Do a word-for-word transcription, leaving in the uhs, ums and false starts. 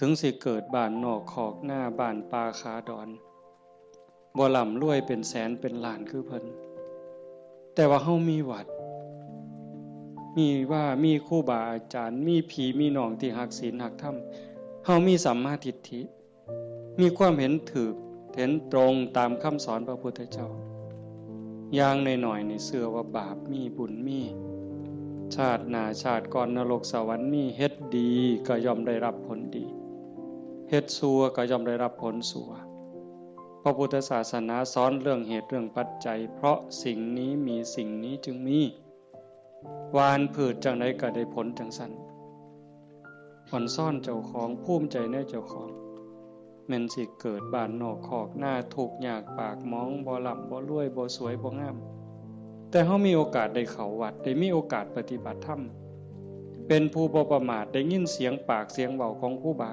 ถึงสิเกิดบ้านนอกคอกนา บ้านป่าขาดอน บ่ร่ำรวยเป็นแสนเป็นล้านคือเพิ่น แต่ว่าเฮามีวัด มีว่า มีครูบาอาจารย์ มีพี่มีน้องที่ฮักศีลฮักธรรม เฮามีสัมมาทิฏฐิ มีความเห็นถูก เห็นตรงตามคำสอนพระพุทธเจ้า อย่างน้อยๆ นี่เชื่อว่าบาปมีบุญมี ชาติหน้าชาติก่อนนรกสวรรค์มี เฮ็ดดีก็ย่อมได้รับผลดี เฮ็ดชั่วก็ย่อมได้รับผลชั่ว พระพุทธศาสนาสอนเรื่องเหตุเรื่องปัจจัย เพราะสิ่งนี้มีสิ่งนี้จึงมี หว่านพืชจั่งใดก็ได้ผลจั่งซั่น อ่อนซ้อนเจ้าของ ภูมิใจในเจ้าของ แม่นสิเกิดบ้านนอกคอกนา ทุกข์ยากปากหมอง บ่ร่ำบ่รวย บ่สวยบ่งาม แต่เฮามีโอกาสได้เข้าวัด ได้มีโอกาสปฏิบัติธรรม เป็นผู้บ่ประมาท ได้ยินเสียงปากเสียงเว้าของครูบา